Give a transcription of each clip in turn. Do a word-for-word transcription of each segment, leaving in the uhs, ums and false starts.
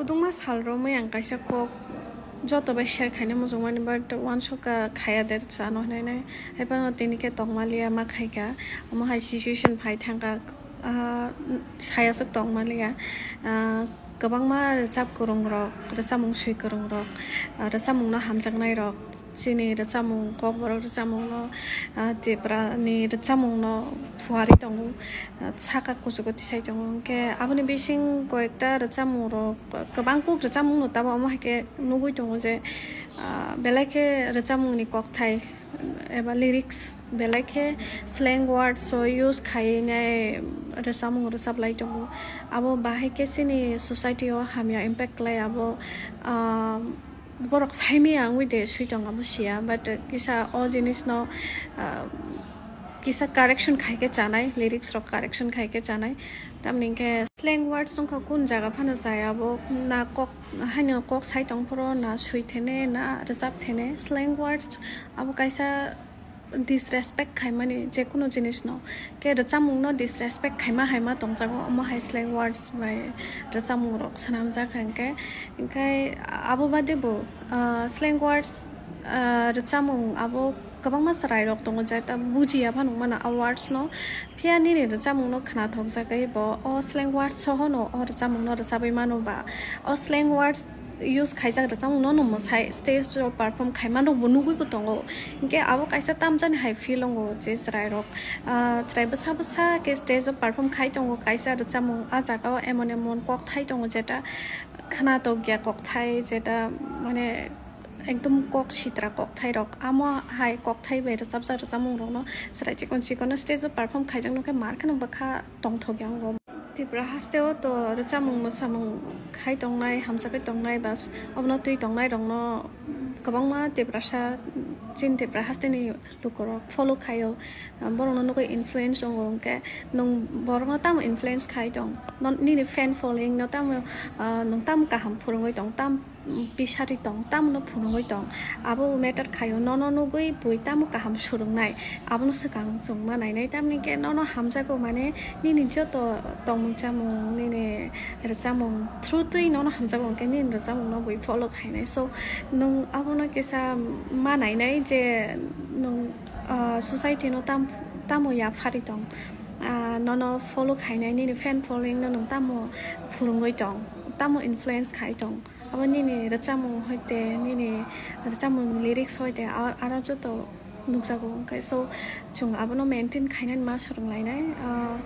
Kwbangma sal romwi ang kaisa kok joto bai share khaina muchungmani, but uansukha khaya de chano hwnwi. Haiphano tini khe tongmaliya ma khaikha, omo hai situation phai thangkha, ah, sayaswk tongmaliya. Ah, kwbangma rwchap kwrwngrok, rwchapmung swi kwrwngrok, ah, rwchapmungno hamjaknairok, chini rwchapmung, kokborok rwchapmungno, ah, Tiprani rwchapmungno phuarwi tongo, ah, saka kuchugo tisai tongo. Hwnkhe aboni bising koyekta rwchapmungrok, kwbang kuk rwchapmungno tabuk omo hai khe nugwi tongo je, ah, belai khe rwchapmungni kokthai eba lyrics belai khe slang words o use khainai rwchapmung rwchaplai tongo. Abo bahai khe chini society o hamya impact khlai abo, ah, borok saimaya wngwi de swi tong abo siya, but kisa o jinisno, ah, kisa correction khai khe chanai, lyrics rok correction khai khe chanai. Tamni hwnkhe slang words wngkha kun jaga phano chaya abo, na kok haino kok sai tong phoro, na swi thene, na rwchap thene. Slang words abo kaisa disrespect khaimani je kunu jinisno. Khe rwchapmungno disrespect khaima haima tongjago, omo hai slang words bai rwchapmungrok swnamjak hwnkhe. Hwnkhe abo bade bo, ah, slang words, ah, rwchapmung abo kwbangma chwrairok tongo, je ta bujiya phano wngmano a words no. Phiya nini rwchapmungno khnathokjagwi bo o slang words sohono o rwchapmungno rwchabwi mano ba? O slang words use khaijak rwchapmungno no mwsai stage o perform khaima rokbo nugwibo tongo. Hinkhe abo kaisa tamjani hai feel wngo je chwrairok, ah, chwrai bwsa bwsa khe stage o perform khai tongo kaisa rwchapmung, ah jagao emon emon kokthai tongo jeta khnathokya kokthai, jeta mane ekdom kok sitra kokthairok. Amo hai kokthai bai rwchapjak rwchapmungrokno chwrai chikon chikon stage o perform khaijakno khe mar kheno bwkha tongthokya wngo. Tripura hasteo to rwchapmung mwsamung khai tongnai, hamjakgwi tongnai, bas obono twi tongnairokno kwbangma Tiprasa, chini Tripura hasteni lukurok follow khaio, borokno nugwi influence wngo. Hwnkhe nwng borokno tamo influence khai tong? Non-, nini fan following no tamo, ah, nwng tamo kaham phwrwngwi tong, tam pisari tong, tamono phunugwi tong, abo matter khaio. Nono nugwi bui tamo kaham swrwngnai, abono swkang chwng ma nainai. Tamni khe nono hamjago, mane nini joto tongmung chamung, nini rwchapmung through twi nono hamjago, hwnkhe nini rwchapmungno bui follow khainai. So, nwng abono kisa ma nainai je nwng, ah, society no tam-, tamo yaphari tong, ah, nono follow khainai, nini fan following no nwng tamo phwrwngwi tong, tamo influence khai tong. Abo nini rwchapmung hoite, nini rwchapmung lyrics hoite, a-, aro joto nukjago. Hwnkhe so, chwng abono maintain khainani ma swrwnglainai. Ah,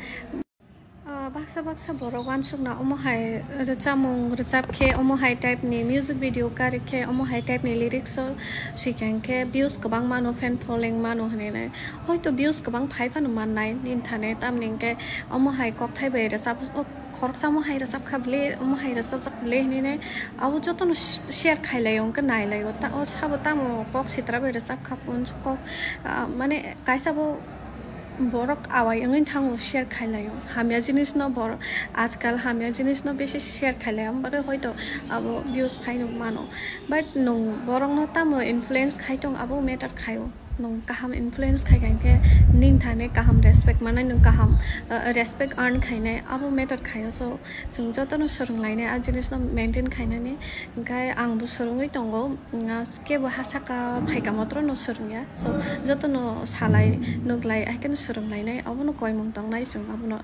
ah, baksa baksa borok uansukna omo hai rwchapmung rwchap khe, omo hai type ni music video kari khe, omo hai type ni lyrics o swikha hwnkhe views kwbang mano, fan following mano hwnwi nai. Hoito views kwbang phai phano mannai nini thani, tamni hwnkhe omo hai kokthai bai rwchap, o khoroksa omo hai rwchapkha ble, omo hai rwchapjak ble hwnwi nai. Abo jotono sh-, share khailaio, hwnkhe nailaio. Ta-, o sabo tamo kok sitra bai rwchapkha, kok, ah, mane kaisa bo borok awai wngwi thango, share khailaio. Hamya jinisno bor-, ajkal hamya jinisno bisi share khailaio, aboni bagwi hoito abo views phaino mano. But nwng borokno tamo influence khai tong, abo matter khaio. Nwng kaham influence khai kha hwnkhe nini thani kaham respect mannai, nwng kaham, uh, respect earn khainai, abo matter khaio. So, chwng jotono swrwnglainai a jinisno maintain khainani. Hwnkhe angbo swrwngwi tongo, mm, kebo ha saka phaika motrono swrwngya. So, jotono salai, nuklai, hai kheno swrwnglainai, abono koimung tongnai chwng abono.